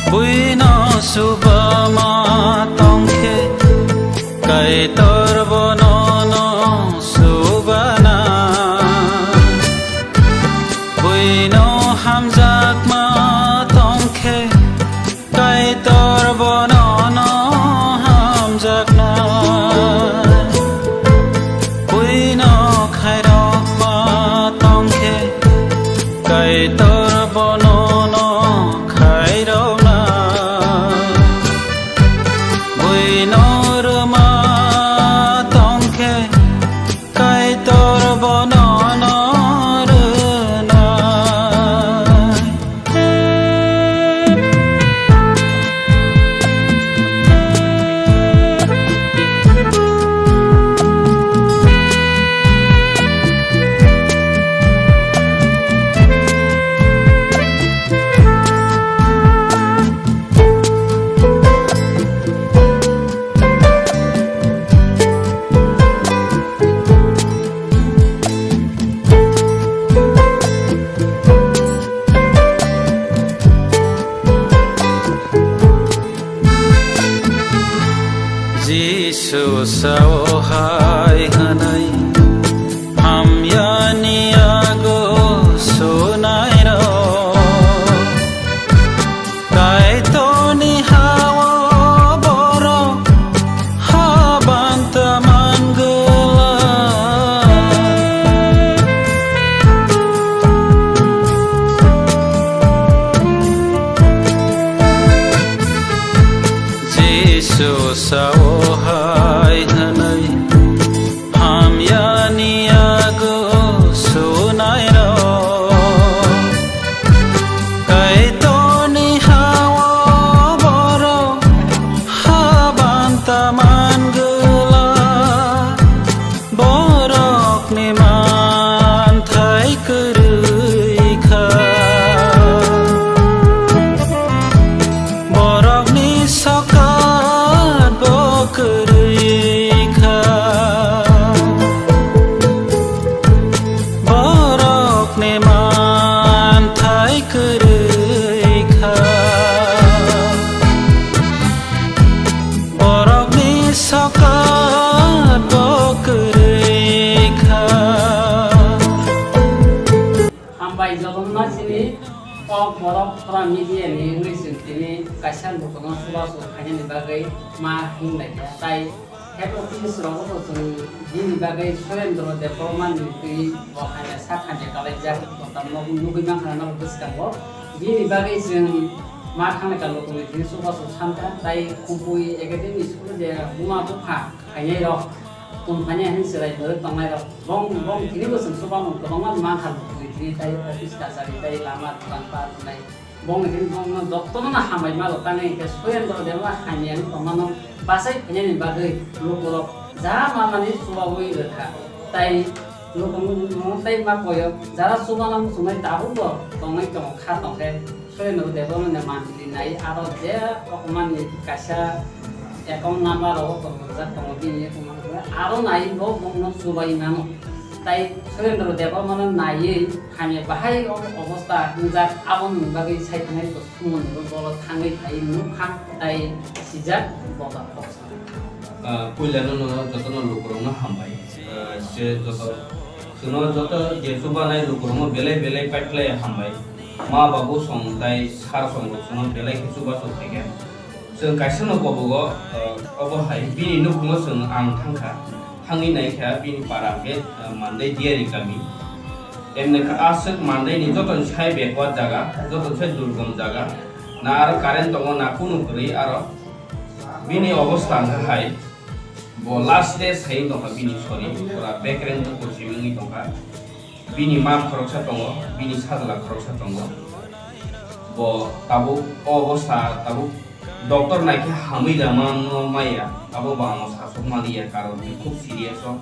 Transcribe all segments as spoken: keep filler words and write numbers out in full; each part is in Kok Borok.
Buino subama tongkhe, Kaitor bono no subana. Buino hamjakma tongkhe, Kaitor bono no hamjakna. Buino khairokma tongkhe, Kaitor bono no khairokna. Buino rwma tongkhe, Kaitor bono no rwnai. Jisu sao hai hwnwi, hamyani yago sunairok. Kaitorni ha-o borok habanta mangwlak. Jisu sao hai hwnwi, hamyani yago sunairok. Kaitorni ha-o borok habanta mangwlak. Borokni manthai kwrwi kha. Borokni sokat bo kwrwi kha. Borokni manthai kwrwi kha. Borokni sokat bo kwrwi kha. Hambai jotono chini kok borok pura media ni wngwi chwng tini kaisa lukuno chubachu khainani bagwi ma hinlaiya. Tai head office rogo bo chwng bini bagwi Surendra Debbarma ni twi bo hamya sak hamya kalaijak, kotorma nugwi mankha norok bwskango. Bini bagwi chwng ma thanglai ka lukuno tini chubachu sankha, tai kubui academy school je buma bupha khainai rok, tong khainai hinwi chwrai mwrwk tongnai rok, bong, bong tini bo chwng chubachu kwbangma mankha lukuno tini, tai office kachari, tai lama dokan pa tongnai. Bongni hwnwi bongno jotono no hambai ma rw tangwi, hwnkhe Surendra Debbarma hamya wngwi tongmano bachai phainani bagwi lukurok ja manmani chubaui rwkha. Tai lukurok tei ma koyo jara chubana muchungnai tabukbo tongwi tongo, kha tongkhe Surendra Debbarmani mantri nai aro je okomani kaisa account number rogo tongo, rijak tongo bini account number, aro nai bo bongno chubai mano. Tai Surendra Debbarmano naiwi hamya bahai o-, obostha wngjak, aboni bagwi sai thangnai bo sumoni bo bolo thangwi phaiwi nukha, tai sijak bo ba kok. Ah, puilano no jotono lukurokno hambai. Ah, je joto, chwngno joto je chubanai lukurokno belai belai paiphlai hambai. Ma babu song tai sir song rok chwngno belai khe chubachu khaikha. Chwng kaisa no kobogo, ah, obo hai bini nukhungo chwng ang thangkha. Thangwi naikha bini para khe, ah, Mandai Diari kami. Emne kha aswk Mandai ni joto ni sai backward jaga, joto ni sai durgom jaga. Na aro current tongo, na kunu kwrwi aro. Bini obostha wngkha hai, bo last stage hai wng tongkha bini sori, pura bekreng bukur simi wngwi tongkha. Bini ma khoroksa tongo, bini sajla khoroksa tongo. Bo tabuk o obostha tabuk Doctor naikhe hamwi lama no maya, abo bo ang sasok maliya, karon twi khub serious o.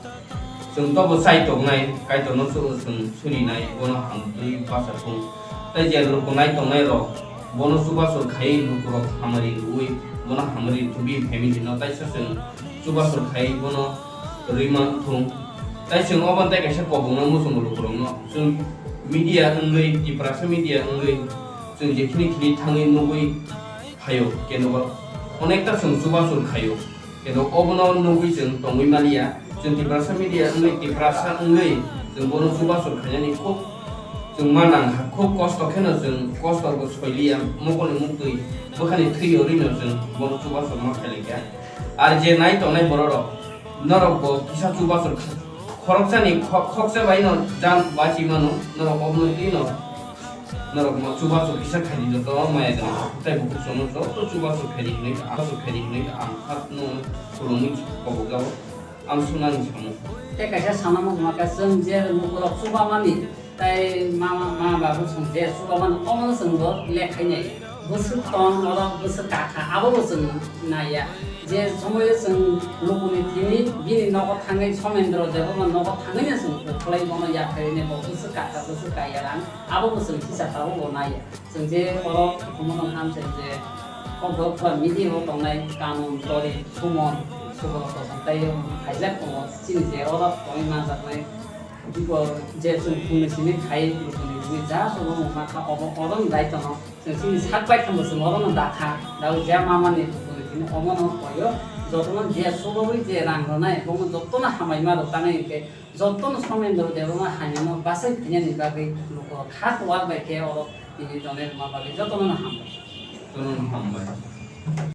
Chwng tobo chai tongnai, Kaitorno chwng, chwng surinai, bono hamtwi bacha thung. Tai je luku nai tongnai rok, bono chubachu khai lukurok hamari rwui, bono hamari rwui family no taisa chwng chubachu khai bono rwima thung. Tai chwng obo tei kaisa kobokno muchungo lukurokno. Chwng media wngwi, Tiprasa media wngwi, chwng jekhini khini thangwi nugwi phaio, kenoba onekta chwng chubachu khaio. Keno obono nugwi chwng tongwi maliya. Chwng Tiprasa media wngwi, Tiprasa wngwi chwng bono chubachu khainani khub chwng ma nang kha, khub kosto kheno chwng kosto bo soiliya, mokolni muktwi bwkhani thwi yorwino chwng bono chubachu ma khailaikha. Ar je nai tongnai bororok, norok bo kisa chubachu kha-, khoroksani kho-, khoksa baino jan bachi mano, norok obono twino norok ma chubachu kisa khaidi joto maya gwnang tei bukhuk chwngno joto chubachu khaidi hwnwi ang, chubachu khaidi hwnwi ang hakno khulumwi kobokjao, ang sunani samung. Tei kaisa sanamo hwnba khe chwng je lukurok chubamani tei ma, ma, ma babu chwng je chubamani omono chwng bo lekhainai. Bwswk tong oro bwswk kakha abo bo chwng naiya. Je somoio chwng lukuni thini bini nogo thangwi Somendro Debbarma nogo thangwino chwng ukhulai bono yaphaini bo bwswk kakha bwswk kaiya rang abo bo chwng kisa tabuk bo naiya. Chwng je oro omono ham chwng je kok dok pha media o tongnai kanun tori sumon sukoro kosom tei khaijak tongo chini je oro tongwi manjaknai. Bo je chwng phungni simi khai lukuni bini ja sobo mungma kha obo oro ni daitwno chwng chini sak bai khambo chwng oro no dakha. Dau je mamani lukuni bini omo no koyo jotono je sobo bai je rang rwnai bomo jotono hamai ma rw tanai hwnkhe jotono Somendro Debbarma hamya no bachai phainani bagwi luko kha kuwar bai khe oro tini tonwi rwma bagwi jotono no hambai. Jotono no hambai.